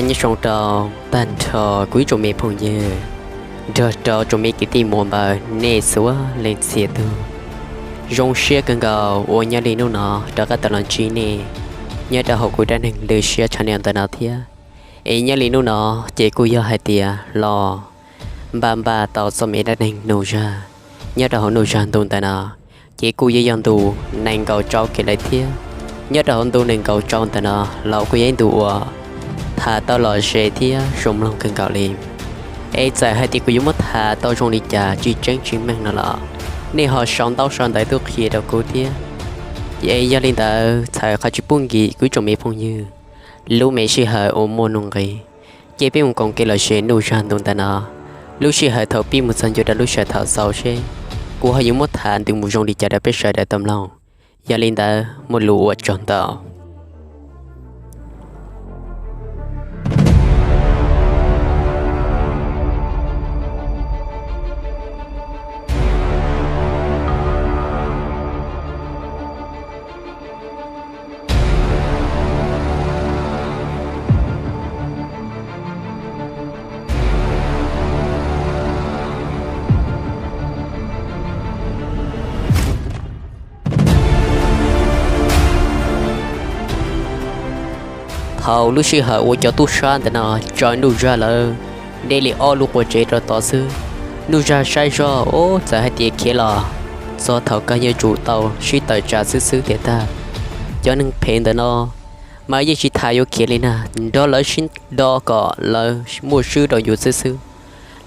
Nyob zoo rau tag nrho kuv ib tsoom me phooj ywg, nrog rau tsoom me kwv tij muam npawg nej txhua leej txhia tug. Zoo siab kawg nkaus uas nyob li hnub no rov qab tau los ntsib nej nyob rau hauv kuv dab neeg lwm siab tshaj no ntawm no thiab. Es nyob li hnub no ces kuj yog hais tias los npaj npaj tau txoj me dab neeg nuj zag nyob rau hauv nuj zag ntu ntawm no, ces kuj yog yog ntu nees nkaum rau kev lawm thiab. Nyob rau hauv ntu nees nkaum rau ntawm no los kuj yog ib ntu uas tham tau lom zem thiab zoo mloog kawg nkaus li. Es txawm hais tias kuv yuav muab tham tau zoo li cas tsis tseeb tsis meej no los nej ho sau ntaub sau ntawv tuaj qhia rau kuv thiab. Es yog li ntawd txhawm qhov tsis pub nkim kuv ib tsoom me phooj ywg lub me sij hawm uas muaj nuj nqis, ces peb mus koom kev lom zem nuj zag ntu ntawm no. Lub sij hawm thaum pib mus txog ntua rau lub sij hawm thaum xaus seb kuv ho yuav muab tham ntws mus zoo li cas rau peb sawv daws tau mloog. Yog li ntawd muaj lus ua tsaug ntau. Thaum lub sij hawm uas cov tub sab ntawm no tsaws nuj zag lawv deb li ob lub qua tsev rau tod xwb, nuj zag saib zog ub txawm hais tias khiav los txog thaum kawg yuav tsum tau sib tawm tsam xwb xwb tiag tag. Cov neeg phem ntawm no mas yeej tsis tas yuav khiav li na, nrog lawv sib do kom lawv muaj swb rau yus xwb xwb,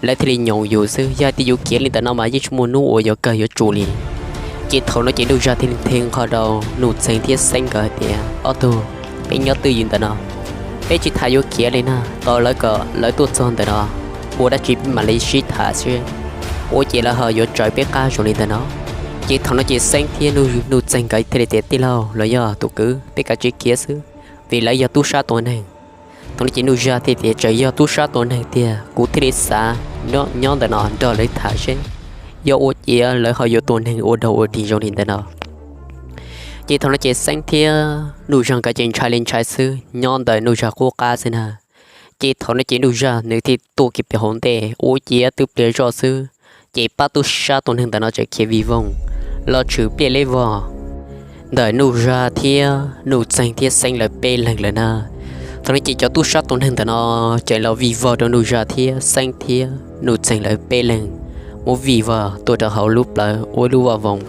lawv thiaj li nyoos yus xwb. Yog hais tias yus khiav li ntawm no mas yeej tsis muaj hnub uas yuav kawg yuav tsum li. Ces thaum no ces nuj zag thiaj li nthe nqho rau nuj txeeg thiab xeeb nkawd hais tias, ob tug, peb nyob twj ywm ntawm no, peb tsis tas yuav khiav li na, tos lawv kom lawv tuaj txog ntawm no, ua dab tsi peb mam li sib tham seb ua cas lawv ho yuav tsaws peb qab zoo li ntawm no. Ces thaum no ces xeeb thiab nuj txeeg nkawd thiaj li tias, tij laug los yog tus kwv, peb kav tsij khiav xwb, vim lawv yog tub sab tua neeg. Thaum no ces nuj zag thiaj tias, tseem yog tub sab tua neeg tiag, kuv thiaj li xav nyob ntawm no nrog lawv tham seb yog ua ciav lawv ho yuav tua neeg ua dog ua dig zoo li ntawm no. Ces thaum no ces xeeb thiab nuj zag nkawd ces ntshai li ntshai xwb, nyob ntawm nuj zag qub qab xwb na. Ces thaum no ces nuj zag nws thiaj tuaj kiag pem hauv ntej, ua ciav twb pliag zoj xwb, ces pab tub sab tua neeg ntawm no tseem khiav vij voog los tshwm pliaj leb vog ntawm nuj zag thiab nuj txeeg thiab xeeb lawv peb leeg lawm na. Thaum no ces cov tub sab tua neeg ntawm no tseem los vij vog rau nuj zag thiab xeeb thiab nuj txeeg lawv peb leeg, muab vij vog tuaj rau hauv lub plawv ua lub vaj voog,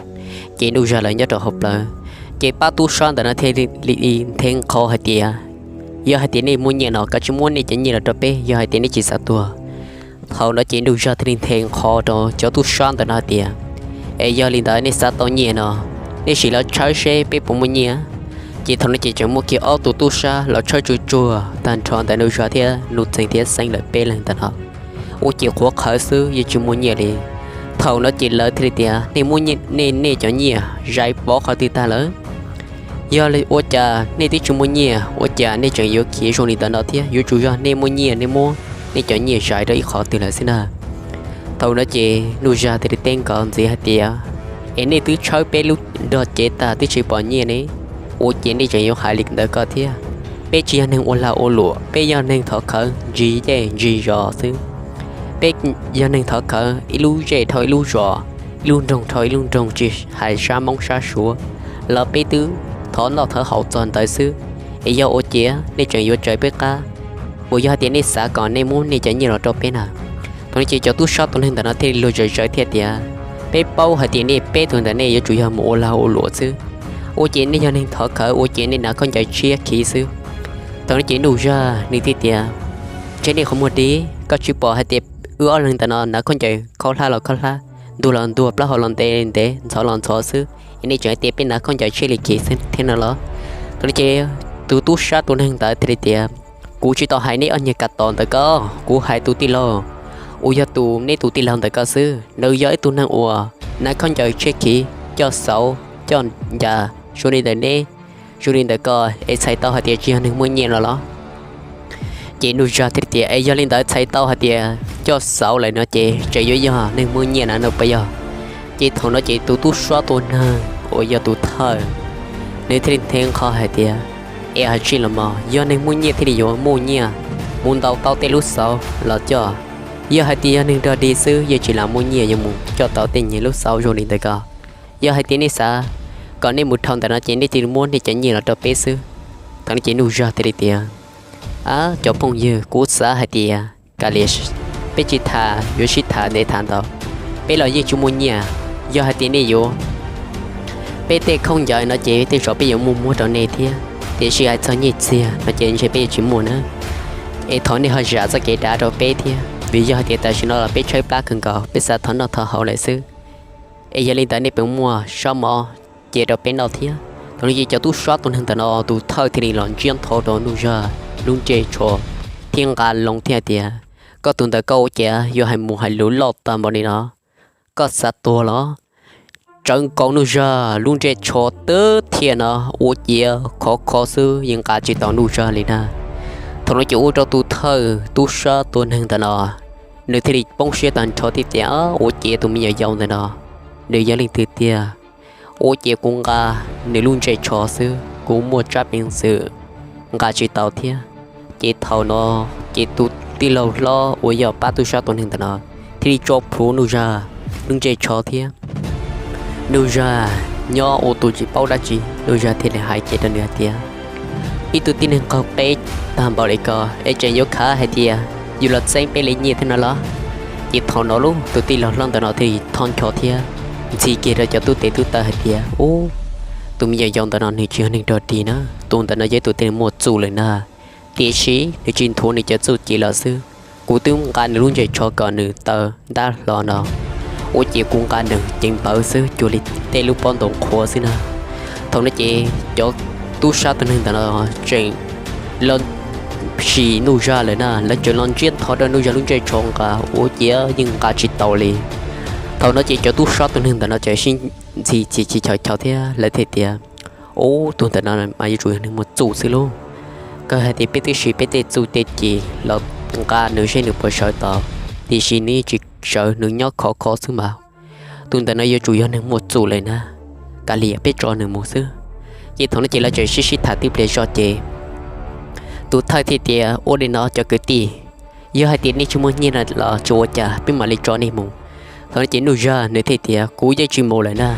ces nuj zag lawv nyob rau hauv plawv. Ces pab tub sab ntawm no thiaj li nthe nqho hais tias, yog hais tias nej muaj nyiaj no kav tsij muab nej cov nyiaj los rau peb, yog hais tias nej tsis xav tuag. Thaum no ces nuj zag thiaj li nthe nqho rau cov tub sab ntawm no hais tias, es yog li ntawd nej xav tau nyiaj no, nej sim los tshawb seb peb puas muaj nyiaj. Ces thaum no ces tseem muaj kiag ob tug tub sab los tshawb tsuag tsuag tag nrho ntawm nuj zag thiab nuj txeeg thiab xeeb lawv peb leeg ntawm no, ua ces qhuav qhawv xwb yeej tsis muaj nyiaj li. Thaum no ces lawv thiaj li tias, nej muab nej nej cov nyiaj zais pov qhov twg tag lawm? Yog ua cas nej twb tsis muaj nyiaj ua cas nej tseem yuav khiav zoo li ntawm no thiab? Yuav tsum yog nej muaj nyiaj nej muab nej cov nyiaj zais rau ib qhov twg lawm xwb na. Thaum no ces nuj zag thiaj li teb nkawd ntxiv hais tias, es nej twb tshawb peb lub nrog cev tag twb tsis pom nyiaj ne, ua cas nej tseem yuav hais li ntawd ko thiab? Peb tsis yog neeg ua lag ua luam, peb yog neeg thov khawv ntsig zej ntsig zos xwb. Peb yog neeg thov khawv ib lub zej dhau ib lub zos, ib lub nroog dhau ib lub nroog, tsis hais sab Hmoob sab Suav los peb twb thov noj thov haus txog ntawd xwb. Es yog ua ciav nej tseem yuav tsaws peb qab, puas yog hais tias nej xav kom nej muab nej cov nyiaj los rau peb na? Thaum no ces cov tub sab tua neeg ntawm no thiaj li luag zawv zawv thiab tias, peb paub hais tias nej peb tug ntawm nej yuav tsum yog mus ua lag ua luam xwb, ua ciav nej yog neeg thov khawv ua ciav nej hnav khaub ncaws tshiab khiv xwb. Thaum no ces nuj zag nws thiaj tias, ntshe nej qhov muag dib, koj tsis pom hais tias wb ob leeg ntawm no hnav khaub ncaws khaub hlab los khaub hlab, ntuag los ntuag, plaub hau los ntev ntev, ntxhov los ntxhov xwb, es nej tseem hais tias peb hnav khaub ncaws tshiab li khiv xwb thiab no los? Thaum no ces tus tub sab tus neeg ntawd thiaj li tias, kuv tsis tau hais neb ob niag ka tos ntawd ko, kuv hais tus tij laug uas yog tus neb tus tij laug ntawd ko xwb. Nws yog ib tug neeg uas hnav khaub ncaws tshiab khiv, coj xauv coj ncas zoo li ntawm neb, zoo li ntawm ko, es txhais tau hais tias tsis yog neeg muaj nyiaj no los? Ces Nuj Zag thiaj li tias, es yog li ntawd txhais tau hais tias coj xauv lawm no ces tseem yuav yog neeg muaj nyiaj na no puas yog? Ces thaum no ces tus tub sab tus neeg uas yog tus thawj, nws thiaj li nthe nqho hais tias, es hais tsis los mas yog neeg muaj nyiaj thiaj li yuav muaj nyiaj mus ntaus tau tej lub xauv los coj. Yog hais tias yog neeg dog dig xwb yeej tsis lam muaj nyiaj yuav mus coj tau tej nyuag lub xauv zoo li ntawd ko. Yog hais tias nej xav kom nej mus dhau ntawm no ces nej cia li muab nej cov nyiaj los rau peb xwb. Thaum no ces Nuj Zag thiaj li tias, a, cov phooj ywg, kuv xav hais tias kav liam, peb tsis tham, yuav sib tham ntev tham ntau, peb los yeej tsis muaj nyiaj. Yog hais tias nej yuav peb tej khaub ncaws no ces tej zaum peb yuav muaj muab rau nej thiab, tiam sis hais txog nyiaj txiag no ces ntshe peb yuav tsis muaj na. Es thov nej ho zam txoj kev dav rau peb thiab, vim yog hais tias tam sim no los peb tshaib plab kawg nkaus, peb xav thov noj thov haus lawm xwb. Es yog li ntawd nej puas muaj zaub mov cia rau peb noj thiab? Thaum no ces cov tub sab tus neeg ntawm no tus thawj thiaj li los ntsiab nthau rau Nuj Zag lub ntsej tsho thiab nqa loo thiab hais tias, koj tus ntawd koj ua cas yuav hais mus hais lus loj tag npaum li no? Koj xav tuag los? Tsawv nkaus Nuj Zag lub ntsej tsho twb thiaj no ua ciav khov kho xwb yeej nqa tsis tau Nuj Zag li na. Thaum no ces ua rau tus thawj tub sab tus neeg ntawm no nws thiaj li poob siab tag nrho thiab tias, ua ciav tus me nyuam yaus ntawm no nws yog leej twg tiag? Ua ciav kuv nqa nws lub ntsej tsho xwb, kuv muaj tsab peev xwm nqa tsis tau thiab. Ces thaum no ces tus tij laug hlob uas yog pab tub sab tus neeg ntawm no thiaj li tso plhuav Nuj Zag lub ntsej tsho thiab. Nuj Zag nyob ua tus tsis paub dab tsi, Nuj Zag thiaj li hais kiag rau nws hais tias, ib tug tib neeg qaug qeb tag npaum li ko es tseem yuav khav hais tias yus los txeeb peb li nyiaj thiab no los? Ces thaum no lauj tus tij laug hlob ntawm no thiaj li thov ncho thiab ntxhi kiag rau cov tub tes tub taw hais tias, ub, tus me nyuam yaus ntawm no nws tsis yog neeg dog dig na, tus ntawm no yog ib tug tib neeg muaj txuj lawm na, tiam sis nws tsis nthuav nws cov txuj ci los xwb. Kuv twb nqa nws lub ntsej tsho kom nws taw ntab hlo no, ua ciav kuv nqa nws ceev npawv xwb cuag li tej lub pob ntoo qhuav xwb na. Thaum no ces cov tub sab tus neeg ntawm no tseem los sim Nuj Zag lawm na, lawv tseem los ntsiab nthov rau Nuj Zag lub ntsej tsho nqa ua ciav yeej nqa tsis tau li. Thaum no ces cov tub sab tus neeg ntawm no tseem sib ntxhi chis chis chaws chaw thiab lawv thiaj tias, ub, tus ntawm no mas yuav tsum yog neeg muaj txuj xwb lauj. Kawg hais tias peb twb siv peb tej txuj tej ci los nqa nws seb nws puas sawv tau, tiam sis nws yeej tsis sawv, nws nyob khov kho xwb mas. Tus ntawm no yuav tsum yog neeg muaj txuj lawm na, kav liam peb tso nws mus xwb. Ces thaum no ces lawv tseem sib sib tham tib pliag zog ces tus thawj thiaj tias, ua li no cov kwv tij, yog hais tias nej tsis muaj nyiaj no los tsis ua cas, peb mam li tso nej mus. Thaum no ces Nuj Zag nws thiaj tias, kuv yeej tsis mus lawm na.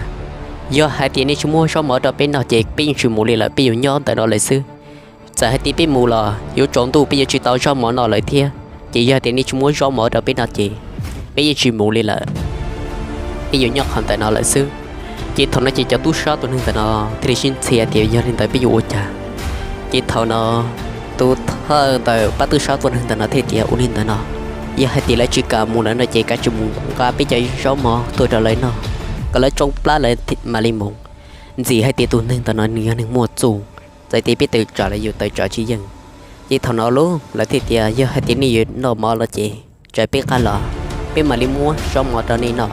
Yog hais tias nej tsis muab zaub mov rau peb noj ces peb yeej tsis mus li lawm, peb yuav nyob ntawm no lawm xwb. Txawm hais tias peb mus los yuav tsaus ntuj peb yuav tsis tau zaub mov noj lawm thiab. Ces yog hais tias nej tsis muab zaub mov rau peb noj ces peb yeej tsis mus li lawm, peb yuav nyob qhov ntawm no lawm xwb. Ces thaum no ces cov tub sab tus neeg ntawm no thiaj li sib ntxhi tias, yog li ntawd peb yuav ua cas? Ces thaum no tus thawj ntawm pab tub sab tus neeg ntawm no thiaj tias, ua li ntawd no, yog hais tias lawv tsis kam mus lawm no ces kav tsij mus nqa peb cov zaub mov tuaj rau lawv noj, kom lawv tsoo plab lawv mam li mus. Ntxim hais tias tus neeg ntawm no nws yog neeg muaj txuj, txawm tias peb tawm tsam los yus tawm tsam tsis yeej. Ces thaum no lauj lawv thiaj tias, yog hais tias nej yuav noj mov los ces tsam peb qab los, peb mam li muab zaub mov rau nej noj.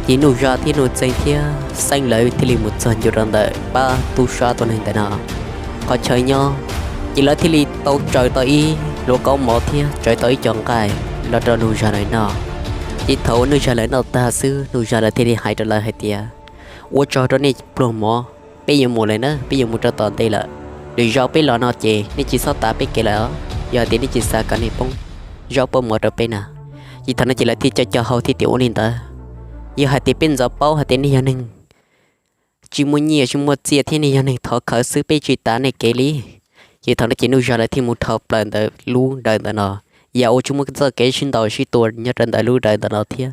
Ces Nuj Zag thiab Nuj Txeeg thiab Xeeb lawv thiaj li mus txog ntua rau ntawm pab tub sab tus neeg ntawm no qhov chaw nyob. Ces lawv thiaj li tau tsaws tau ib hluas kaub mov thiab tsaws tau ib co nqaij los rau Nuj Zag lawv noj. Ces thaum Nuj Zag lawv noj tag xwb, Nuj Zag lawv thiaj li hais rau lawv hais tias, ua tsaug rau nej pluag mov, peb yuav mus lawm na, peb yuav mus rau tom ntej lawm. Lwm zaus peb los no ces nej tsis txhob tav peb kev lawm, yog tias nej tsis xav kom nej poob zaub poob mov rau peb na. Ces thaum no ces lawv thiaj co co hau thiab tias, ua li ntawd, yog hais tias peb ntxov paub hais tias nej yog neeg tsis muaj nyiaj tsis muaj txiaj thiab nej yog neeg thov khawv xwb, peb tsis tav nej kev li. Ces thaum no ces Nuj Zag lawv thiaj mus dhau plaws ntawm lub dawm ntawm no, yam uas tsis muaj txoj kev sib ntaus sib tua nyob rau ntawm lub dawm ntawm no thiab.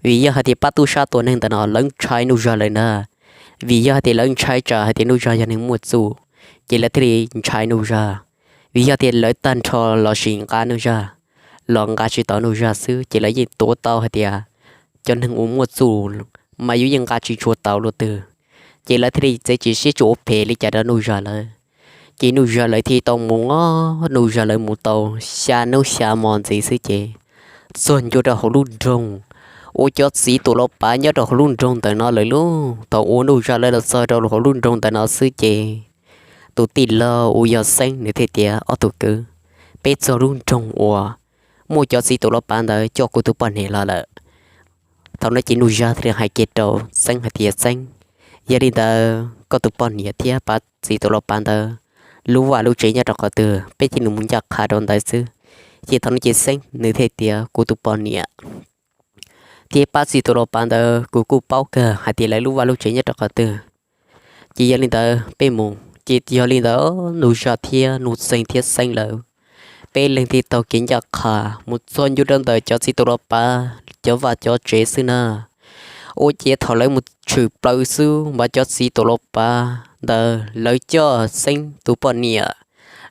Vim yog hais tias pab tub sab tua neeg ntawm no lawv ntshai Nuj Zag lawm na. Vim yog hais tias lawv ntshai tsam hais tias Nuj Zag yog neeg muaj txuj, ces lawv thiaj li ntshai Nuj Zag. Vim yog tias lawv tag nrho los sis nqa Nuj Zag los nqa tsis tau Nuj Zag xwb ces lawv yeej tuav tau hais tias cov neeg uas muaj txuj mas yus yeej nqa tsis tshua tau luaj twg. Ces lawv thiaj li txiav txim siab tsis ua phem li cas rau Nuj Zag lawm. Ces Nuj Zag lawv thiaj tau mus, Nuj Zag lawv mus tau xya hnub xya hmo ntxiv xwb ces txog ncua rau hauv lub nroog uas cov txiv tuam los pav nyob rau hauv lub nroog ntawm no lawm lauj. Thaum uas Nuj Zag lawv los txog rau hauv lub nroog ntawm no xwb ces tus tij laug uas yog Xeeb nws thiaj tias, Ob tug kwv, peb txog lub nroog uas muaj cov txiv tuam los pav ntawd coj kuv tus poj niam los lawm. Thaum no ces Nuj Zag thiaj li hais kiag rau Xeeb hais tias, Xeeb, yog li ntawd koj tus poj niam thiab pab txiv tuam los pav ntawd lub vaj lub tsev nyob rau qhov twg, peb cia li mus ncaj qha rau ntawd xwb. Ces thaum no ces Xeeb nws thiaj tias, Kuv tus poj niam thiab pab txiv tuam los pav ntawd kuv kuj paub kawg hais tias lawv lub vaj lub tsev nyob rau qhov twg. Ces yog li ntawd peb mus. Ces yog li ntawd Nuj Zag thiab Nuj Txeeg thiab Xeeb lawv peb leeg thiaj taug kev ncaj qha mus txog ncua rau ntawm cov txiv tuam los pav cov vaj cov tsev xwb na. Ua ciav thaum lawv mus tshwm plaws xwb mas cov txiv tuam los pav ntawd lawv coj Xeeb tus poj niam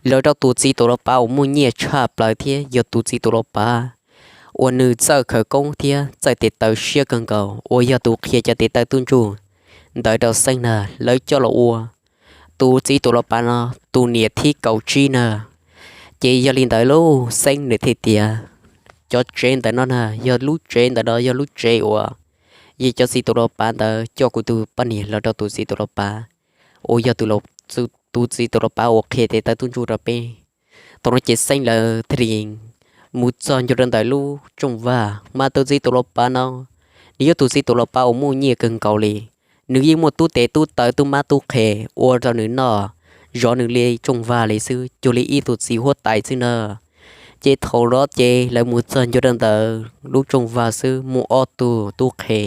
los rau tus txiv tuam los pav uas muaj nyiaj tshaj plaws thiab yog tus txiv tuam los pav uas nws txawj khawv koob thiab txawj tes taw siab kawg nkaus uas yog tus qhia cov tes taw tub ntsuj ntawd rau Xeeb na, lawv coj los ua tus txiv tuam los pav no tus niam thib kaum tsib na. Ces yog li ntawd lauj, Xeeb nws thiaj tias, Cov tsev ntawm no na, yog lub tsev ntawm no yog lub tsev uas yog cov txiv tuam los pav ntawd coj kuv tus poj niam los rau tus txiv tuam los pav uas yog tus, tus txiv tuam los pav uas qhia tes taw tub ntsuj rau peb. Thaum no ces Xeeb lawv thiaj li mus txog ncua rau ntawm lub tsooj vag mas tus txiv tuam los pav no nws yog tus txiv tuam los pav uas muaj nyiaj kawg nkaus li. Nws yeej muaj tub tes tub taw tub mab tub qhe ua rau nws noj zov nws li tsooj vag li xwb, cuag li ib tug txiv huab tais xwb na. Ces thaum no ces lawv mus txog ncua rau ntawm lub tsooj vag xwb muaj ob tug tub qhe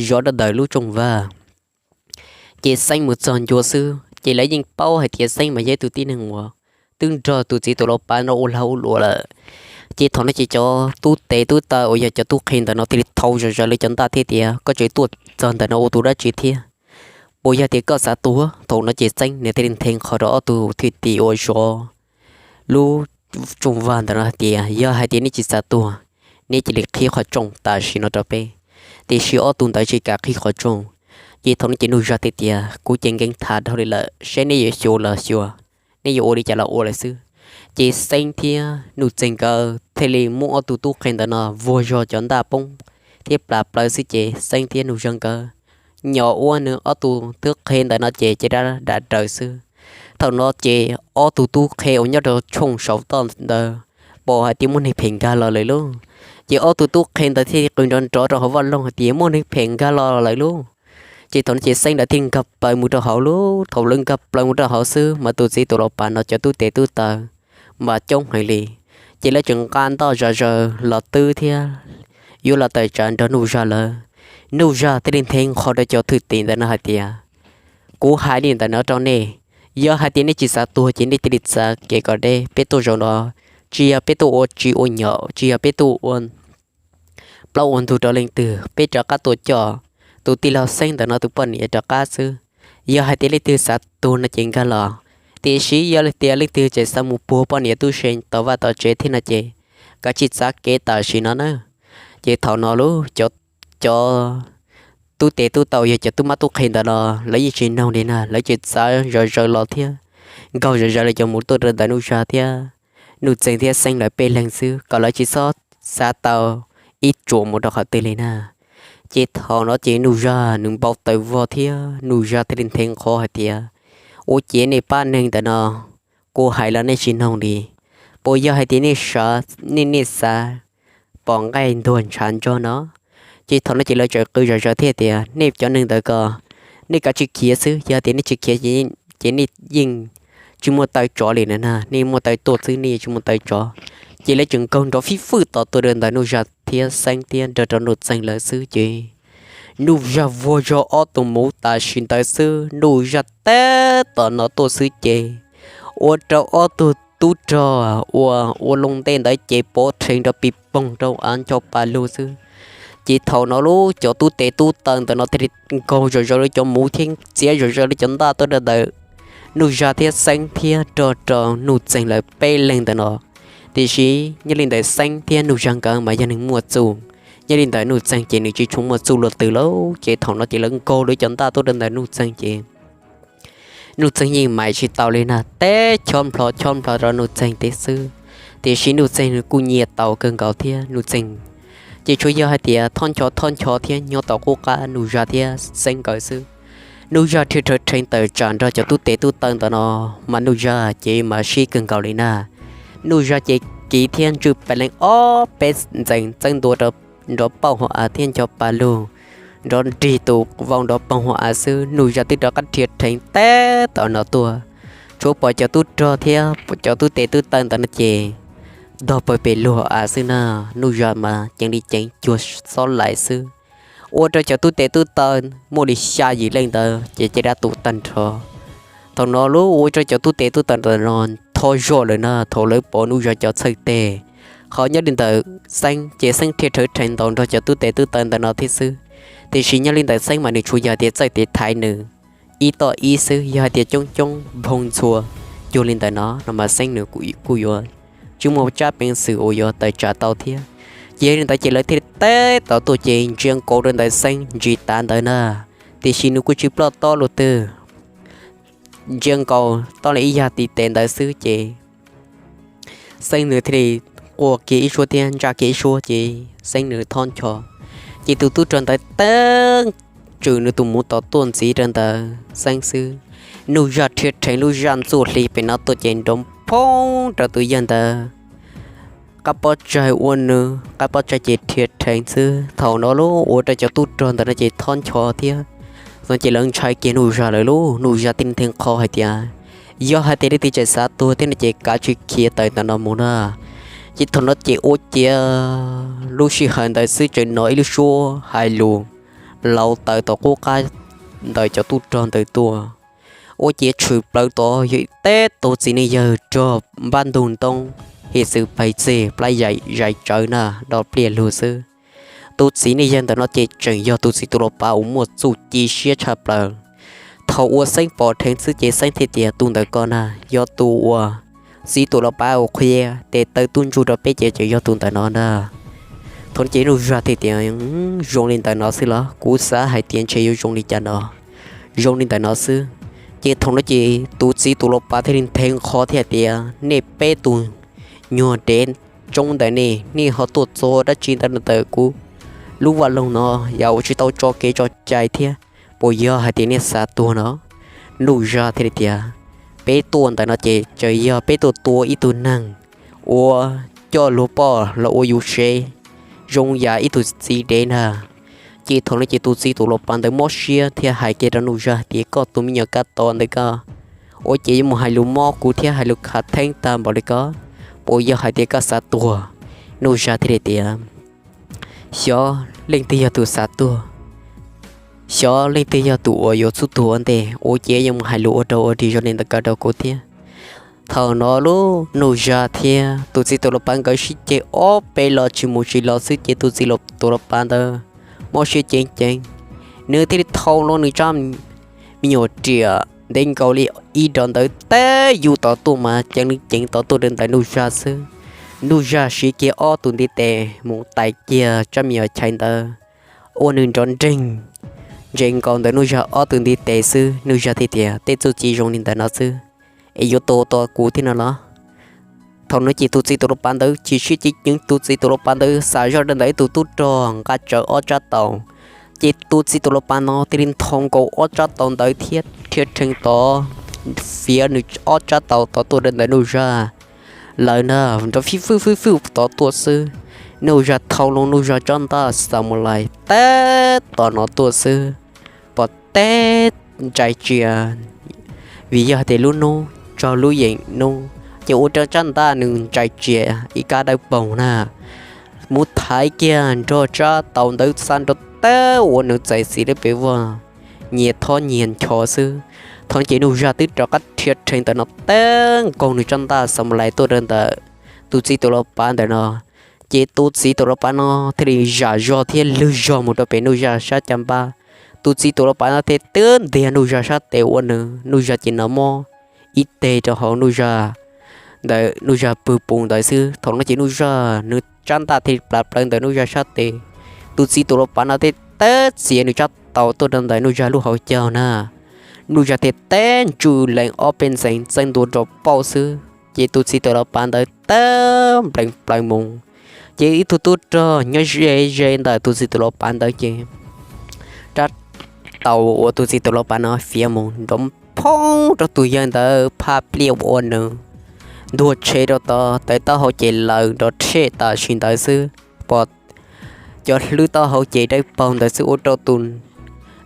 zov rau ntawm lub tsooj vag. Ces Xeeb mus txog ncua xwb ces lawv yeej paub hais tias Xeeb mas yog ib tug tib neeg uas twb nrog tus txiv tuam los pav no ua lag ua luam lawm. Ces thaum no ces cov tub tes tub taw uas yog cov tub qhe ntawm no thiaj li thau zom zaws li cov ntaj thiab tias, Koj tseem tuaj txog ntawm no ua tus dab tsi thiab? Puas yog tias koj xav tuag? Thaum no ces Xeeb nws thiaj li nthe nqho rau ob tug thwj tim uas zov lub tsooj vag ntawm no hais tias, Yog hais tias nej tsis xav tuag, nej cia li qhib qhov rooj tam sim no rau peb. Tiam sis ob tug ntawd tsis kam qhib qhov rooj. Ces thaum no ces Nuj Zag thiaj tias, Kuv ces nkees tham dhau li lawm, saib nej yuav xyuas los xyuas, nej yuav ua li cas los ua lawm xwb. Ces Xeeb thiab Nuj Txeeg nkawd thiaj li muab ob tug tub qhe ntawm no vuag zog cov ntaj poob thiab plas plaws xwb ces Xeeb thiab Nuj Zag nkawd nyom ua nws ob tug tub qhe ntawm no ces cia li dam raws xwb. Thaum no ces ob tug tub qhe uas nyob rau tshooj saum toj ntawd pom hais tias muaj neeg phem nkag los lawm lauj. Ces ob tug tub qhe ntawd thiaj qw nrov nrov rau hauv vaj loog hais tias, Muaj neeg phem nkag los lawm lauj. Ces thaum no ces Xeeb lawv thiaj nkag plaws mus rau hauv lauj. Thaum lawv nkag plaws mus rau hauv xwb mas tus txiv tuam los pav no cov tub tes tub taw mas coob heev li. Ces lawv tseem nqa ntaj zom zaws los twb thiab yuav los tawm tsam nrog Nuj Zag lawv. Nuj Zag thiaj li nthe nqho rau cov thwj tim ntawm no hais tias, Kuv hais li ntawm no rau nej, yog hais tias nej tsis xav tuag ces nej cia li txav kev kom deb. Peb tuaj zaum no tsis yog peb tuaj ua tsis ua nyom, tsis yog peb tuaj ua plaub ua ntug rau leej twg, peb rov qab tuaj coj tus tij laug Xeeb ntawm no tus poj niam rov qab xwb. Yog hais tias leej twg xav tuag no ces nkag los, tiam sis yog tias leej twg tseem xav mus puag poj niam tub se tom vaj tom tsev thiab no ces kav tsij txav kev tam sim no na. Ces thaum no lauj, cov, cov tub tes tub taw yog cov tub mab tub qhe ntawm no lawv yeej tsis noog li na, lawv tseem txav zom zaws los thiab nkaug zom zaws li cov muv tuaj rau ntawm Nuj Zag thiab Nuj Txeeg thiab Xeeb lawv peb leeg xwb kom lawv tsis txhob xav tau ib tsuam mus rau qhov twg li na. Ces thaum no ces Nuj Zag nws npau taws vog thiab Nuj Zag thiaj li nthe nqho hais tias, Ua ciav nej pab neeg ntawm no, kuv hais los nej tsis noog li. Puas yog hais tias nej, nej, nej xav pom nqaij ntuag ntshav ntsoog no? Ces thaum no ces lawv tseem qw zom zaws thiab tias, Nej cov neeg ntawd ko, nej kav tsij khiav xwb, yog tias nej tsis khiav ces nej yeej tsis muaj taw tsov li na, nej muaj taw tuaj xwb nej yeej tsis muaj taw tsov. Ces lawv tseem nkaug nrov fij fwj tom tuaj rau ntawm Nuj Zag thiab Xeeb thiab nrog rau Nuj Txeeg lawv xwb ces Nuj Zag vuag zog ob tug muv tam sim ntawd xwb, Nuj Zag tab tom no tuaj xwb ces ua rau ob tug tub rog uas ua loo ntej ntawd ces pov rhees rau pis poog rau av ncho pa lug xwb. Ces thaum no lub cov tub tes tub taw ntawm no thiaj li nkaug zom zaws li cov muv thiab txiav zom zaws li cov ntaj tuaj rau ntawm Nuj Zag thiab Xeeb thiab nrog rau Nuj Txeeg lawv peb leeg ntawm no. Tiam sis nyob li ntawm Xeeb thiab Nuj Zag nkawd mas yog neeg muaj txuj, nyob li ntawm Nuj Txeeg ces nws tsis tshua muaj txuj luaj twg lauj. Ces thaum no ces lawv nkaug lawv cov ntaj tuaj rau ntawm Nuj Txeeg ces Nuj Txeeg yeej mais tsis tau li na, teb chob nplho chob nplho rau Nuj Txeeg teb xwb. Tiam sis Nuj Txeeg nws kuj nyiam tau kawg nkaus thiab. Nuj Txeeg ces tsuas yog hais tias thoj ncho thoj ncho thiab nyob tom qub qab Nuj Zag thiab Xeeb nkawd xwb. Nuj Zag rhia rhawv rheev tawm tsam nrog cov tub tes tub taw ntawm no, mas Nuj Zag ces mas sib kawg nkaus li na. Nuj Zag ces kiv thiab ntswj pes leej ob peb ntxees txeeb ntua nrov pauj hauv av thiab ncho pa lug nrov nrig tus vau nrov poog hauv av xwb. Nuj Zag twb rov qab rhia rheev teb tom no tuaj, tshuav pom cov tub rog thiab cov tub tes tub taw ntawm no ces ntog pawg pes lug hauv av xwb na. Nuj Zag mas ceev li ceev cuag xob laim xwb. Ua rau cov tub tes tub taw muaj li xya yim leej ntawd ces caj dab tu tag nrho. Thaum no lub ua rau cov tub tes tub taw ntawm no thov zog lawm na, thaum lawv pom Nuj Zag cov txhawj teg. Ho nyob li ntawm Xeeb ces Xeeb rhia rhawv rheev ntaus nrog cov tub tes tub taw ntawm no thiab xwb. Tiam sis nyob li ntawm Xeeb mas nws tsuas yog hais tias txawj tes thaiv nws ib toj ib xwb, yog hais tias coob coob nphoo ntxhua cuag li ntawm no no mas Xeeb nws kuj yuav tsis muaj tsab peev xwm uas yuav tawm tsam tau thiab. Ces yog li ntawd ces lawv thiaj teb tom tuaj ces ntsia nkaus rau ntawm Xeeb ntsis tav ntawd na, tiam sis nws kuj tsis ploj tob luaj twg. Ntsia nkaus toj li ib yag tim tes ntawd xwb ces Xeeb nws thiaj li quaj kiag ib suab thiab ntsaj kiag ib suab ces Xeeb nws thov ncho. Ces tus tub rog ntawd teeb tswm nws tus muv tom tuaj ntxiv rau ntawm Xeeb xwb. Nuj Zag rhia rheev lub zaj ntxuaj hli pem no tuaj ces nrov phoob rau tus yawg ntawd qab pob tsaig ua nws qab pob tsaig ces rhia rheev xwb. Thaum no lub ua rau cov tub rog ntawm no ces thov ncho thiab. No ces lawv ntshai kiag Nuj Zag lawm lub, Nuj Zag thiaj nthe qho hais tias, yog hais tias leej twg tseem xav tuag thiab no ces kav tsij khiav tawm ntawm no mus na. Ces thaum no ces ua ciav lub sij hawm ntawd xwb tseem hnov ib lub suab hais lus laus tawm tom qub qab ntawm cov tub rog ntawd tuaj. Ua ciav tshwm plaws tod yog teb tus txiv neej yawg rog npab ntug ntoo, him xwm pais txeg plab zais tsawv na, do pliaj lug xwb. Tus txiv neej yawg ntawm no ces tseem yog tus txiv tus lau pav uas muaj txuj ci siab tshaj plaws. Thaum uas Xeeb pom dheev xwb ces Xeeb thiaj tias, tus ntawm ko na yog tus uas txiv tus lau pav uas qhia tes taw tub ntsuj rau peb ces tseem yog tus ntawm no ntag. Thaum no ces Nuj Zag thiaj tias, zoo li ntawm no xwb los? Kuv xav hais tias ntshe yuav zoo li cas no, zoo li ntawm no xwb. Ces thaum no ces tus txiv tus lau pav thiaj li nthe qho thiab hais tias, nej peb tus nyuag dev tsoob ntawm nej, nej ho tuaj txog dab tsi ntawm kuv lub vaj loog no, yam uas tsis tau tso kev tso cai thiab, puas yog hais tias nej xav tuag no? Nuj Zag thiaj li tias, peb tuaj ntawm no ces tseem yog peb tuaj tua ib tug neeg uas coj luag poj los ua yus sev, zoo yam ib tug txiv dev ntag. Ces thaum no ces tus txiv tus lau pav ntawd mob siab thiab hais kiag rau Nuj Zag tias, koj tus me nyuam kab to ntawd koj ua ciav yuav mus hais lus mob kuv thiab hais lus khav theeb tag npaum li ko, puas yog hais tias koj xav tuag? Nuj Zag thiaj li tias, xyov leej twg yog tus xav tuag, xyov leej twg yog tus uas yuav txhub tuag ua ntej, ua ciav yuav mus hais lus ua rau ua ris zoo li ntawd ko rau kuv thiab. Thaum no lub Nuj Zag thiab tus txiv tus lau pav nkawd sib ceg ob peb los tsis mus tsis los xwb ces tus txiv tus lau pav ntawd mob siab ceev ceev, nws thiaj li thau los nws tsab me nyuam riam ntev nkaus li ib dos ntawd teb yus tom tuaj mas ceev li ceev tom tuaj rau ntawm Nuj Zag xwb. Nuj Zag siv kiag ob tus ntiv tes mus tais kiag tsab me nyuam chais ntawd, ua nws nrov nreeg ntse nkaus ntawm Nuj Zag ob tus ntiv tes xwb. Nuj Zag thiaj tias, tej txuj ci zoo li ntawm no xwb es yuav tua tau kuv thiab no los? Thaum no ces tus txiv tus lau pav ntawd chim siab ceev ceev, tus txiv tus lau pav ntawd xav zoj rau ntawm ib tug tub rog nqa tsawv ob tsab taus. Ces tus txiv tus lau pav no thiaj li nthos nkaus ob tsab taus ntawd thiab rhia rheev tod, fiav nws ob tsab taus tod tuaj rau ntawm Nuj Zag lawm na, nrov fij fwj fwj fwj tod tuaj xwb. Nuj Zag thau los Nuj Zag tsab ntaj xav mus lais teb tom no tuaj xwb, pom teb ntsais tsia, vim yog hais tias lub hnub tsaug lub yeem hnub ces ua rau tsab ntaj nws ntsais tsia ib kab dawb paug na, mus thaiv kiag nrog tsab taus ntawd xa nrov teb ua nws txais xis lawv pes vog, nyias thov nyias ncho xwb. Thaum no ces Nuj Zag twb rov qab rhia rheev ntawm no teb nkaug nws tsab ntaj xav mus lais tuaj rau ntawm tus txiv tus lau pav ntawm no. Ces tus txiv tus lau pav no thiaj li zam zog thiab lwg zog mus rau pem Nuj Zag sab caj npab. Tus txiv tus lau pav no thiaj twb ntiag Nuj Zag sab tes ua nws, Nuj Zag ces nov mob ib teg rau hauv Nuj Zag ntawm Nuj Zag pwg pus ntawd xwb. Thaum no ces Nuj Zag nws tsab ntaj thiaj li plaws plaws ntawm Nuj Zag sab tes. Tus txiv tus lau pav no thiaj teb txiav nws tsab taus tuaj rau ntawm Nuj Zag lub hauv caug na. Nuj Zag thiaj teb ntsws lees ob peb ntxees txeeb ntua rau pauj xwb, ces tus txiv tuam los pav ntawd tawm nplees plaws mus. Ces ib tug tub rog nyob ze ze ntawm tus txiv tuam los pav ntawd ces rab taus uas tus txiv tuam los pav no fiav mus nrov phoob rau tus yawg ntawd phaj pliaj ua nws ntuag tshe rau tod, tawv taub hau ces lawm nrov rhej tam sim ntawd xwb, pom cov hlwb taub hau ces dawb paug ntawd xwb ua rau tus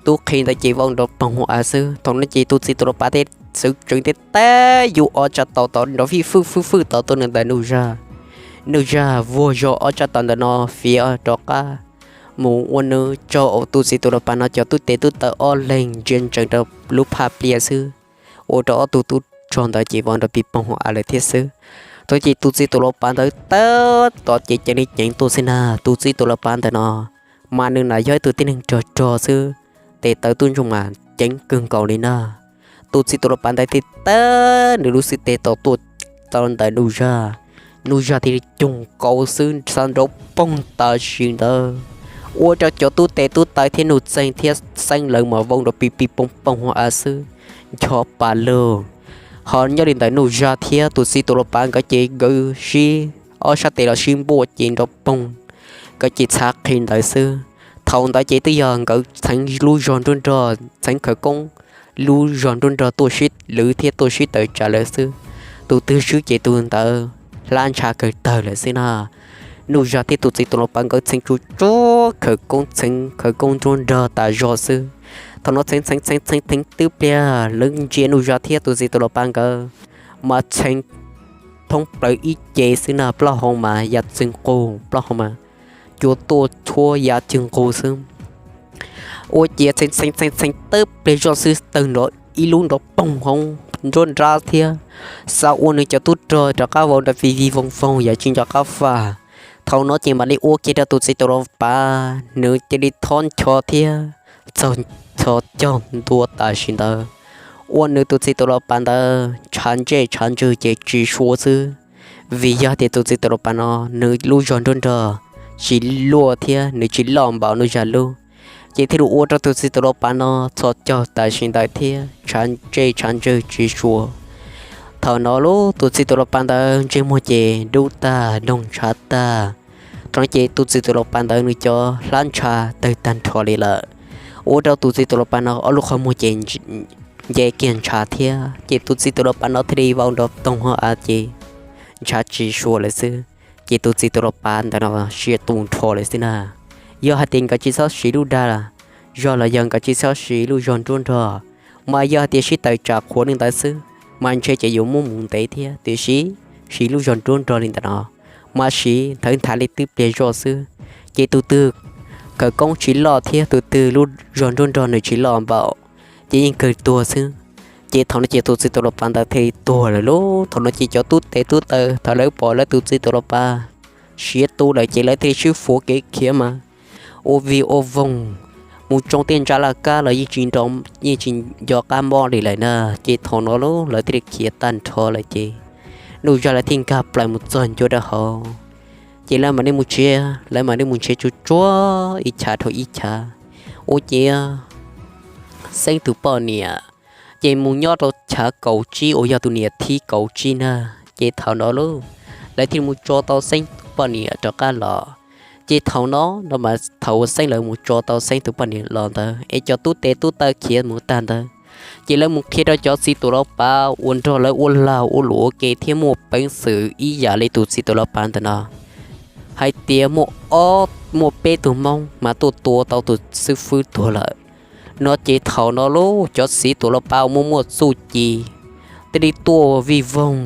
tub qhe ntawd ces vau nrov poog hauv av xwb. Thaum no ces tus txiv tuam los pav thiaj txwv tseev thiab teb yus ob tsab taus tod nrov fij fwj fwj fwj tod tuaj ntawm Nuj Zag. Nuj Zag vuag zog ob tsab taus ntawm no fiav rov qab mus ua nws tsaug tus txiv tuam los pav no cov tub tes tub taw ob leeg ntsia ntsees rau lub phaj pliaj xwb, ua rau ob tug tub rog ntawd ces vau nrov pig poog hauv av lawm thiab xwb. Thaum ces tus txiv tuam los pav ntawd tab tom ces ceev li ceev tuaj xwb na, tus txiv tuam los pav ntawd no mas nws na yog ib tug tib neeg rog rog xwb, tes taw tub ntsuj mas ceev kawg nkaus li na. Tus txiv tuam los pav ntawd thiaj teb nws lub xib teg tau tuaj rau ntawm Nuj Zag, Nuj Zag thiaj li coog nkaus xwb xa nrov poog tam sim ntawd, ua rau cov tub tes tub taw thiab Nuj Txeeg thiab Xeeb lawv mas vau nrov pig pig poog poog hauv av xwb, ncho pa lug. Ho nyob li ntawm Nuj Zag thiab tus txiv tuam los pav nkawd ces nkawd sib ob sab tes los sib npuaj ces nrov poog, nkawd ces txhav qhi ntawd xwb. Thaum ntawd ces twb yog nkawd txheev lub zog nruab nrog, txheev khawv koob lub zog nruab nrog tuaj sib lwv thiab tuaj sib tawm tsam lawm xwb. Tus twg swb ces tus ntawd hlab ntsha kawg tawg lawm xwb na. Nuj Zag thiab tus txiv tuam los pav nkawd txheev tsuj tsuag khawv koob, txheev khawv koob nruab nrog tas zog xwb. Thaum no txheev txheev txheev txheev txheev twb pliag, lawv ntsia Nuj Zag thiab tus txiv tuam los pav nkawd mas txheev thoob plaws ib ce xwb na, plaub hau mas ya txwg nqug, plaub hau mas cua tuaj tshuab ya txwg nqug xwb. Ua ciav txheev txheev txheev txheev twb pliag zoj xwb tawg nrov ib lub nrov poog hauv nruab nrab thiab xa ua nws cov tub rog rov qab vau nrov vij vij voog voog yam tsis nco qab faj. Thaum no ces mam li ua kiag rau tus txiv tuam los pav nws cia li thob ncho thiab txhos caug ntua tam sim ntawd, ua nws tus txiv tuam los pav ntawd tshav ntsej tshav ntswg ces tsis sua xwb. Vim yog tias tus txiv tuam los pav no nws lub zog nruab nrog tsis luaj thiab nws tsis loj npaum Nuj Zag lub, ces thiaj li ua rau tus txiv tuam los pav no txhos caug tam sim ntawd thiab tshav ntsej tshav ntswg tsis sua. Thaum no lub tus txiv tuam los pav ntawd ntsej muag ces dub tag, noog ntshav tag. Thaum no ces tus txiv tuam los pav ntawd nws cov hlab ntsha tawg tag nrho li lawm, ua rau tus txiv tuam los pav no ob lub qhov muag ces nce kiag ntshav thiab, ces tus txiv tuam los pav no thiaj li vau nrov toog hauv av ces ntshav tsis sua lawm xwb. Ces tus txiv tuam los pav ntawd no siab tu nrho lawm xwb na. Yog hais tias nkawd tsis txhob siv lub dag zog los yog nkawd tsis txhob siv lub zog nruab nrog, mas yog hais tias sib tawm tsam qhuav li ntawd xwb mas ntshe ces yuav muab mus ntev thiab, tiam sis siv lub zog nruab nrog li ntawm no mas siv nthawv nthav li twb pliag zoj xwb. Ces tus twg khawv koob tsis loj thiab tus twg lub zog nruab nrog nws tsis loj npaum ces yeej kawg tuag xwb. Ces thaum no ces tus txiv tuam los pav ntawd thiaj li tuag lawm lauj. Thaum no ces cov tub tes tub taw thaum lawv pom lawv tus txiv tuam los pav siav tu lawm ces lawv thiaj li sib fuav kev khiav mas ua vij ua voog mus tsoo tej ntsab laj kab los yeej tsis nrov yeej tsis nco qab mob li lawm na. Ces thaum no lauj lawv thiaj li khiav tag nrho lawm ces Nuj Zag lawv thiaj nkag plaws mus txog ncua rau hauv. Ces lawv mam li mus nrhiav, lawv mam li mus nrhiav tsuj tsuag ib chav dhau ib chav, ua ciav Xeeb tus poj niam ces mus nyob rau chav kaum tsib uas yog tus niam thib kaum tsib na. Ces thaum no lauj, lawv thiaj mus tso tau Xeeb tus poj niam rov qab los. Ces thaum no no mas thaum uas Xeeb lawv mus tso tau Xeeb tus poj niam los ntawd es cov tub tes tub taw khiav mus tag ntawd, ces lawv mus qhia rau cov txiv tuam los pav uas nrog lawv ua lag ua luam ua ke thiab muaj peev xwm ib yam li tus txiv tuam los pav ntawm no hais tias muaj ob muaj peb tug Hmoob mas tuaj tua tau tus xib fwb tuag lawm. No ces thaum no lauj cov txiv tuam los pav uas muaj muaj txuj ci thiaj li tuaj vij voog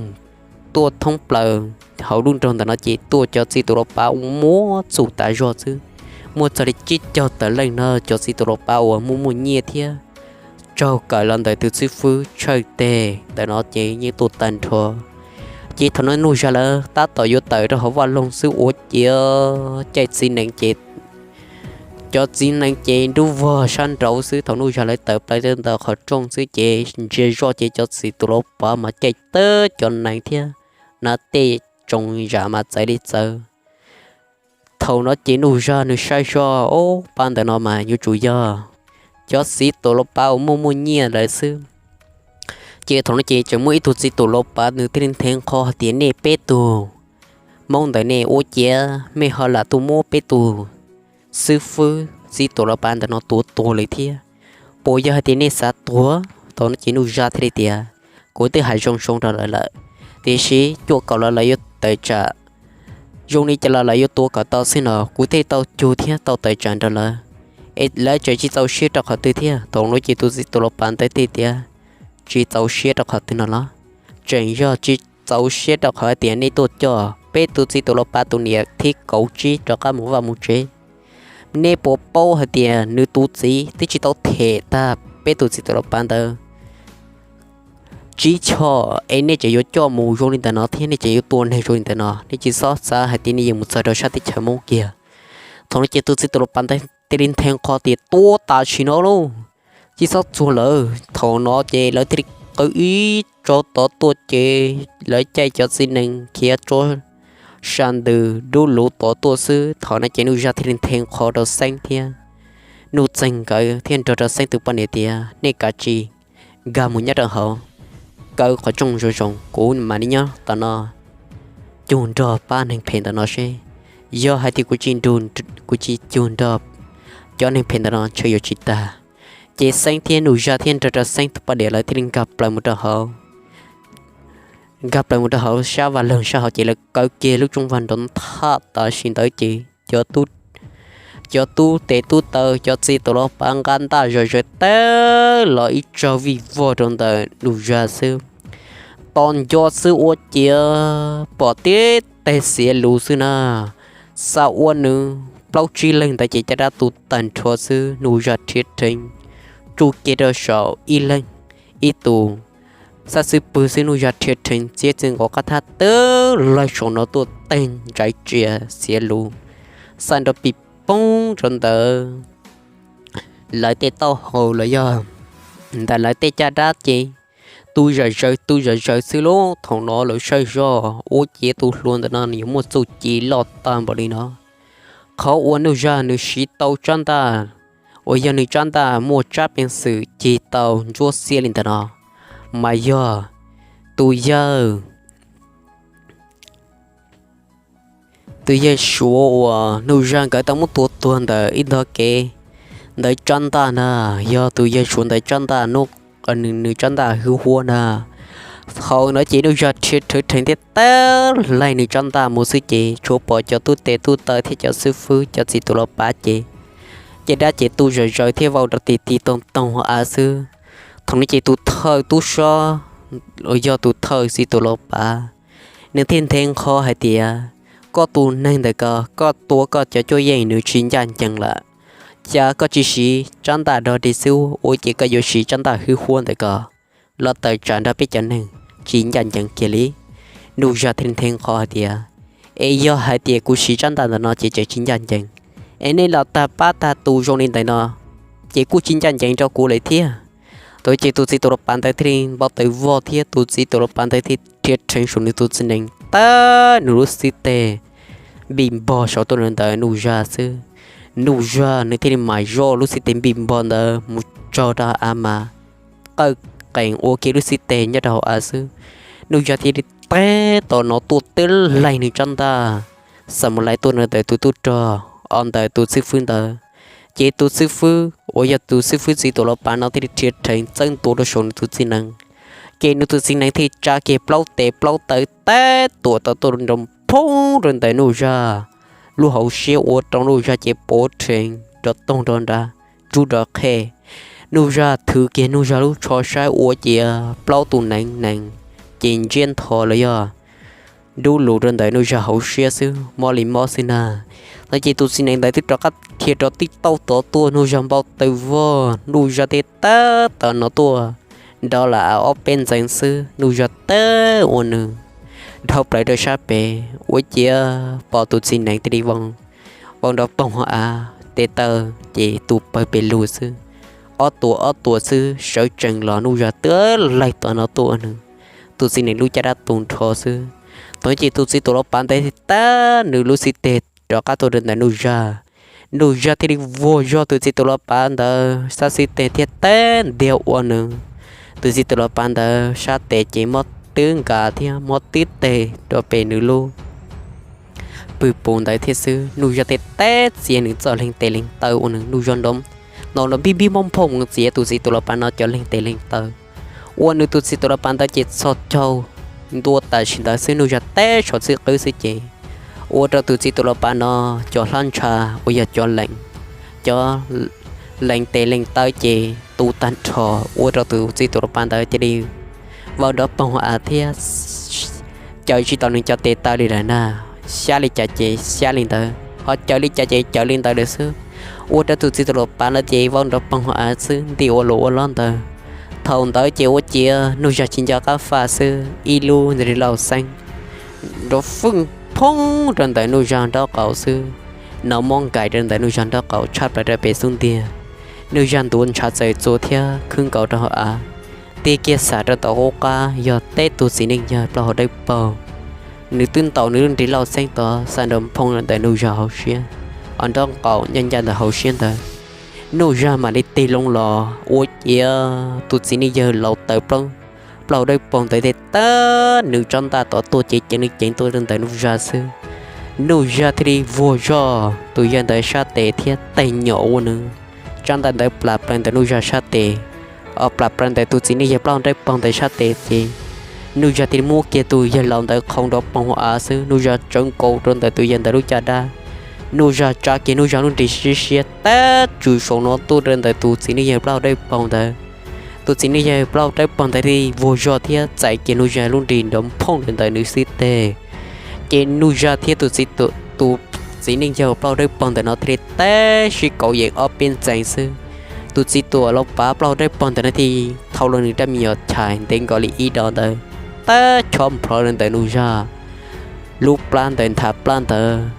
tuaj thoob plaws hauv lub nroog ntawm no ces tuaj cov txiv tuam los pav uas muaj txuj tas zog xwb, muaj txog li tsib caug tawm leej no. Cov txiv tuam los pav uas muaj muaj nyiaj thiab raug kawm los ntawm tus xib fwb Tshawj Teg ntawm no ces yeej tuaj tag nrho. Ces thaum no Nuj Zag lawv tab tom yuav tawm rau hauv vaj loog xwb ua ciav caij txiv nees ces cov txiv nees ces nrub vog sab nraud xwb. Thaum Nuj Zag lawv tawm plaws ntawm qhov rooj xwb ces ntsia zoj ces cov txiv tuam los pav mas caij tag cov nees thiab hnav tej tsoos zam mas txawv li txawv. Thaum no ces Nuj Zag nws saib zoj, ob pab ntawm no mas yuav tsum yog cov txiv tuam los pav uas muaj muaj nyiaj lawm xwb. Ces thaum no ces tseem muaj ib tug txiv tuam los pav nws thiaj li nthe nqho hais tias nej peb tug Hmoob ntawd nej ua ciav mej ho lam tuaj muab peb tug xib fwb txiv tuam los pav ntawm no tua tuag lawm thiab. Puas yog hais tias nej xav tuag? Thaum no ces Nuj Zaj thiaj li tias, kuv twb hais zoo zoo rau lawv lawm, tiam sis cuaj kaum los lawv yuav tawm tsam zoo li cas los lawv yuav tua kom tau xwb no kuv thiaj tau cug thiab tau tawm tsam nrog lawv, es lawv tseem tsis txaus siab rau qhov twg thiab. Thaum no ces tus txiv tuam los pav ntawd thiaj tias, tsis txaus siab rau qhov twg no los? Tseem yog tsis txaus siab rau qhov hais tias nej tuaj coj peb tus txiv tuam los pav tus niam thib kaum tsib rov qab mus vaj mus tsev. Nej puas paub hais tias nws tus txiv twb tsis tau them tag peb tus txiv tuam los pav ntawd tsib choj es nej tseem yuav coj mus zoo li ntawm no thiab nej tseem yuav tua neeg zoo li ntawm no, nej tsis txhob xav hais tias nej yuav mus txog rau sab teb chaws Hmoob kiag. Thaum no ces tus txiv tuam los pav ntawd thiaj li nthe nqho tias, tua tam sim no lauj, tsis txhob txuag lawm. Thaum no ces lawv thiaj li qw ib tso tod tuaj ces lawv caij cov txiv nees khiav tso sa ntws dub luv tod tuaj xwb. Thaum no ces Nuj Zaj thiaj li nthe nqho rau Xeeb thiab Nuj Txeeg nkawd thiaj nrog rau Xeeb tus poj niam tias, nej kav tsij nkag mus nyob rau hauv, kaw qhov rooj zoo zoo, kuv mam li nyob tom no cug nrog pab neeg phem ntawm no seb. Yog hais tias kuv tsis nrug, kuv tsis cug nrog cov neeg phem ntawm no ntshe yuav tsis tag. Ces Xeeb thiab Nuj Zaj thiab nrog rau Xeeb tus poj niam lawv thiaj li nkag plaws mus rau hauv. Nkag plaws mus rau hauv sab vaj loog sab hauv ces lawv kaw kiag lub rooj vag nrov nthaj tam sim ntawd ces cov tub tes tub taw, cov txiv tuam los pav nqa ntaj zom zaws tawm los ib tsaug vij vog rau ntawm Nuj Zaj xwb. Tos nco xwb ua ciav pom tib teg xiav lus xwb na. Xa ua nws plaub tsib leeg ntawd ces caj dab tu tag nrho xwb. Nuj Zaj rhiav rheev tsuj kiag rau saum ib leeg, ib tus xab xwb pwg xwb. Nuj Zaj rhiav rheev txiav txwv nkaus qab thab teb laig saum no tuaj teg ntsaiv tsias xiav lus xa nrov pis poob rau ntawd lawv tej taub hau los yog ntawm lawv tej caj dab ces tu zom zaws tu zom zaws xwb lauj. Thaum no lawv saib zoj ua ciav tus hluas ntawm no nws yuav muaj txuj ci loj tag npaum li no. Qhov uas Nuj Zaj nws siv tau tsab ntaj uas yog nws tsab ntaj muaj tsab peev xwm cig tau ntsuab xiab li ntawm no, mas yog tus yawg tus yawg Suav uas Nuj Zaj nkawd tau muab tua tuag ntawm ib ntog kev ntawd tsab ntaj na, yog tus yawg Suav ntawd tsab ntaj, nws tsab ntaj hwj huaj na. Thaum no ces Nuj Zaj rhiav rheev thiab teb laig nws tsab ntaj mus xwb ces tsuas pom cov tub tes tub taw thiab cov xib fwb cov txiv tuam los pav ces caj dab ces tu zom zaws thiab vau rau ti ti toog toog av xwb. Thaum no ces tus thawj tub sab uas yog tus thawj txiv tuam los pav nws thiaj nthe nqho hais tias, koj tus neeg ntawm ko, koj tua koj cov cuab yeej nws tsis ncaj ncees lawm, cas koj tsis siv tsab ntaj dog dig xwb ua ces koj yuav siv tsab ntaj hwj huaj ntawm ko los tawm tsam nrog peb cov neeg tsis ncaj ncees kiag li? Nuj Zaj thiaj nthe nqho hais tias, es yog hais tias kuv siv tsab ntaj ntawm no ces tseem tsis ncaj ncees, es nej los tag pab tag tus zoo li ntawm no ces kuj tsis ncaj ncees rau kuv lawm thiab. Thaum ces tus txiv tuam los pav ntawd thiaj li npau taws vog thiab tus txiv tuam los pav ntawd thiaj rhiav rheev saum nws tus txiv nees tawm nws lub xib teg npij npog saum tuaj ntawm Nuj Zaj xwb. Nuj Zaj nws thiaj li mam zoj lub xib teg npij npog ntawd mus tsaug rau av mas qawj qees ua kiag lub xib teg nyob rau hauv av xwb. Nuj Zaj thiaj li teb tom no tuaj teb laig nws tsab ntaj xa mus laij tuaj ntawm tus tub rog, o ntawm tus xib fwb ntawd. Ces tus xib fwb uas yog tus xib fwb txiv tuam los pav no thiaj li rhiav rheev txawb ntua rau saum nws tus txiv nees. Ces nws tus txiv nees thiaj tsa kiag plaub tes plaub taw teb tuam tau tuaj nrov phoob rau ntawm Nuj Zaj lub hauv siab ua rau Nuj Zaj ces pov rheev nrov toog nrov nrab rub nrov qhej. Nuj Zaj thwv kiag Nuj Zaj lub tsho saib ua ciav plaub tus nees nees ces ntsiab ntho los yog dub lus rau ntawm Nuj Zaj hauv siab xwb, mob li mob xwb na. No ces tus txiv nees ntawd twb rov qab dhia rov tib tauj tod tuaj, Nuj Zaj npau taws vog, Nuj Zaj thiaj tawb tom no tuaj nrov lam av ob peb ntxeev xwb, Nuj Zaj tawb ua nws dhau plaws rau sab pem ua ciav pom tus txiv nees thiaj li vau nrov poog hauv av, tes taw ces tu pawg pes lug xwb. Ob tuas ob tuas xwb sawv tsees los Nuj Zaj teb laig tom no tuaj nws tus txiv nees lub caj dab tu nrho xwb. Thaum no ces tus txiv tuam los pav ntawd thiaj tawb nws lub xib teg rov qab tuaj rau ntawm Nuj Zaj. Nuj Zaj thiaj li vuag zog tus txiv tus los pav ntawd sab xib teg thiab teb ntiag ua nws. Tus txiv tus los pav ntawd sab tes ces mob twb nkas thiab mob twb teg rau pem nws lub pw pus ntawd thiab xwb. Nuj Zaj thiaj teb txiav nws txoj leeg tes leeg taw ua nws, Nuj Zaj nrov npij npij nphooj nphooj mus txiav tus txiv tus los pav no cov leeg tes leeg taw, ua nws tus txiv tus los pav ntawd ces txhos caug ntua tam sim ntawd xwb. Nuj Zaj teb tsho txwb qwb xwb ces ua rau tus txiv tus los pav no cov hlab ntsha uas yog cov lees, cov lees tes lees taw ces tu tag nrho, ua rau tus txiv tus los pav ntawd cia li vau nrov poog av thiab caws tsis tau nws cov tes taw li lawm na. Xyab li cas ces xyab li ntawd, ho caws li cas ces caws li ntawd lawm xwb. Ua rau tus txiv tus los pav ntawd ces vau nrov poog av xwb, nti ua luas ua lob ntawd. Thaum ntawd ces ua ciav Nuj Zaj tsis nco qab faj xwb, ib lub nrig lauj xeeb nrov fwj phoob rau ntawm Nuj Zaj nraub qaum xwb, no muab nkais rau ntawm Nuj Zaj nraub qaum tshab plaws rau pem xub ntiag. Nuj Zaj ntuav ntshav txawm txua thiab khwb nkaus rau hauv av, tig kiag xam rau tom qub qab yog teb tus txiv neej yawg plaub hau dawb paug. Nws twb ntaus nws lub nrig lauj xeeb tod xa nrov phoob ntawm Nuj Zaj hauv siab, o nraub qaum ncaj ncaj ntawm hauv siab ntawd. Nuj Zaj mam li tig loo los ua ciav tus txiv neej yawg laus tawv plaub hau dawb paug ntawd thiaj tawb nws tsob ntaj tod tuaj ces ceev li ceev tuaj rau ntawm Nuj Zaj xwb. Nuj Zaj thiaj li vuag zog tus yawg ntawd sab tes thiab teg nyom ua nws tsob ntaj ntawd plam plaws ntawm Nuj Zaj sab tes, o plam plaws ntawm tus txiv neej yawg plaub hau dawb paug ntawd sab tes ces Nuj Zaj thiaj li muab kiag tus yawg laus ntawd qhau nrov poog av xwb. Nuj Zaj tsawv nkaus rau ntawm tus yawg ntawd lub caj dab, Nuj Zaj tsa kiag Nuj Zaj lub nrig siab siab tab tswm saum no tuaj rau ntawm tus txiv neej yawg plaub hau dawb paug ntawd. Tus txiv neej yawg plaub hau dawb paug ntawd thiaj li vuag zog thiab txais kiag Nuj Zaj lub nrig nrov phooj rau ntawm nws xib teg. Ces Nuj Zaj thiab tus txiv, tus txiv neej yawg plaub hau dawb paug ntawm no thiaj li tab sib kauv yeem ob peb ntxees xwb. Tus txiv tuam los pav plaub hau dawb paug ntawm no thiaj thau los nws rab me nyuam chais ntev nkaus li ib dos ntawd, tab chob nplhov rau ntawm Nuj Zaj lub plab ntawd nthav plab ntawd,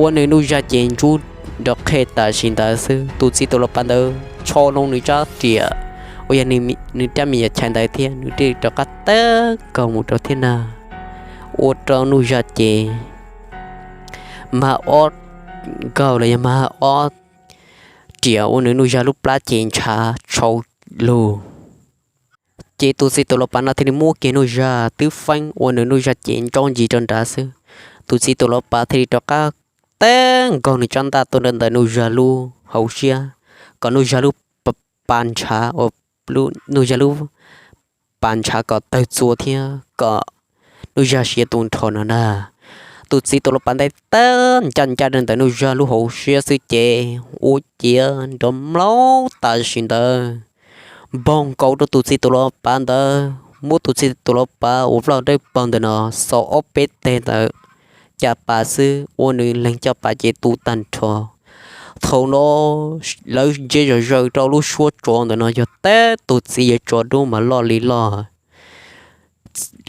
ua nws Nuj Zaj ces ntsub nrov qhe tam sim ntawd xwb. Tus txiv tuam los pav ntawd tsho loo nws rab riam uas yog nws rab me nyuam chais ntawd thiab nws thiaj rov qab tawb nkaug mus rau thiab na. Ua rau Nuj Zaj ces mag ob nkaug los yog mag ob riam ua nws Nuj Zaj lub plab ces ntshav tshau lug. Ces tus txiv tuam los pav no thiaj li muab kiag Nuj Zaj twb feeb ua nws Nuj Zaj ces ntsaub ncig rau nrad xwb. Tus txiv tuam los pav thiaj li rov qab tawb nkaug nws tsob ntaj tuaj rau ntawm Nuj Zaj lub hauv siab, kom Nuj Zaj lub pas ntshav, Nuj Zaj lub pas ntshav kom tawg txua thiab kom Nuj Zaj siav tu nrho no na. Tus txiv tuam los pav ntawd tawb ncaj ncaj rau ntawm Nuj Zaj lub hauv siab xwb ces ua ciav nrov mlaub tam sim ntawd npoog nkaus rau tus txiv tuam los pav ntawd, muab tus txiv tuam los pav uas plaub hau dawb paug ntawm no xaus ob peb teg ntawd caj pas xwb, ua nws leeg caj pas ces tu tag nrho. Thaum no lawv ntsia zom zaws rau lub suab tsov ntawm no yog tab tus txiv yawg tsov dub mas loj li loj,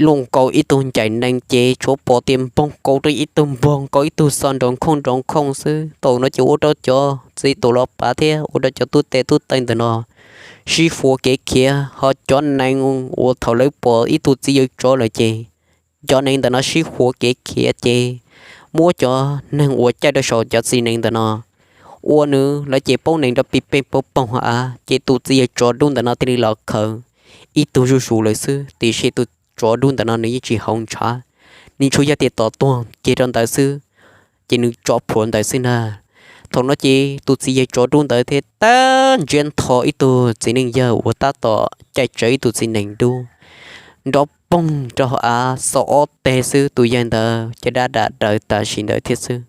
luaj nkaus ib tug ncaim nees ces tsuav pom tias npoog nkaus rau ib tug, npoog nkaus ib tug xo nrov nkhooj nrov nkhooj xwb. Thaum no ces ua rau cov txiv tuam los pav thiab ua rau cov tub tes tub taw ntawm no sib fua kev khiav, ho cov nees uas thaum lawv pom ib tug txiv yawg tsov lawm ces cov nees ntawm no sib fua kev khiav ces muab cov neeg uas caij rau saum cov txiv nees ntawm no ua nws lawv ces poob nees rau pis peeg poob poog av, ces tus txiv yawg tsov dub ntawm no thiaj li los khaws ib tug zuj zus lawm xwb. Tiam sis tus tsov dub ntawm no nws yeej tsis haus ntshav, nws tsuas yog tias tom tuag kiag rau ntawd xwb, ces nws tso plhuav ntawd xwb na. Thaum no ces tus txiv yawg tsov dub ntawd thiaj tab ntsiab ntho ib tug txiv neej yawg uas tab tom caij tsawv ib tug txiv nees dub nrov poog rau hauv av xaus ob teg xwb, tus yawg ntawd caj dab dam daws tam sim ntawd thiab xwb.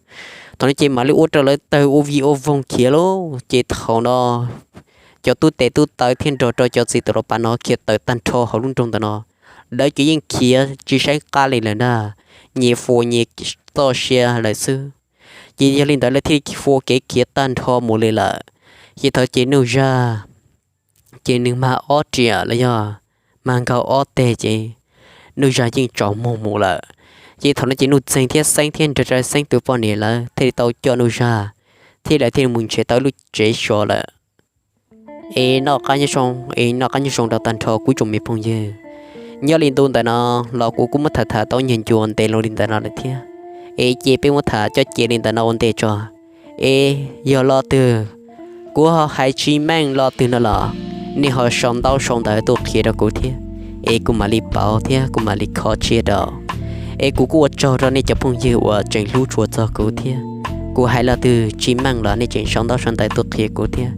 Thaum no ces mam li ua rau lawv tawg ua vij ua voog khiav lauj. Ces thaum no cov tub tes tub taw thiaj nrog rau cov txiv tuam los pav no khiav tawm tag nrho hauv lub nroog ntawm no. Lawv ces yeej khiav tsis saib qab li lawm na, nyias fua nyias txoj sia lawm xwb. Ces yog li ntawd lawv thiaj li fua kev khiav tag nrho mus li lawm. Ces thaum ces Nuj Zaj ces nws mag ob riam los yog mag nkaug ob teg ces Nuj Zaj yeej tsaus muag mus lawm. Ces thaum no ces Nuj Txeeg thiab Xeeb thiab nrog rau Xeeb tus poj niam lawv thiaj li tau coj Nuj Zaj thiab lawv thiaj li mus nrhiav tau lub tsev so lawm. Es noj qab nyob zoo, es noj qab nyob zoo rau tag nrho kuv tsoom me phooj ywg. Nyob li ntu ntawm no los kuv kuj muab tham tham tau nyuag ncua ntev loo li ntawm no lawm thiab. Es ces peb muab tham coj cia li ntawm no ua ntej tso. Es yog lo twg kuv ho hais tsis meej lo twg no los nej ho sau ntaub sau ntawv tuaj qhia rau kuv thiab, es kuv mam li pauv thiab kuv mam li kho tshiab rau. Es kuv kuj ua tsaug rau nej cov phooj ywg uas tseem hlub tshua txog kuv thiab. Kuv hais lo twg tsis meej los nej tseem sau ntaub sau ntawv tuaj qhia kuv thiab.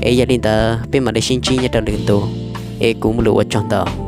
Es yog li ntawd peb mam li sib ntsib nyob rau lwm ntu. Es kuv muaj lus ua tsaug ntau.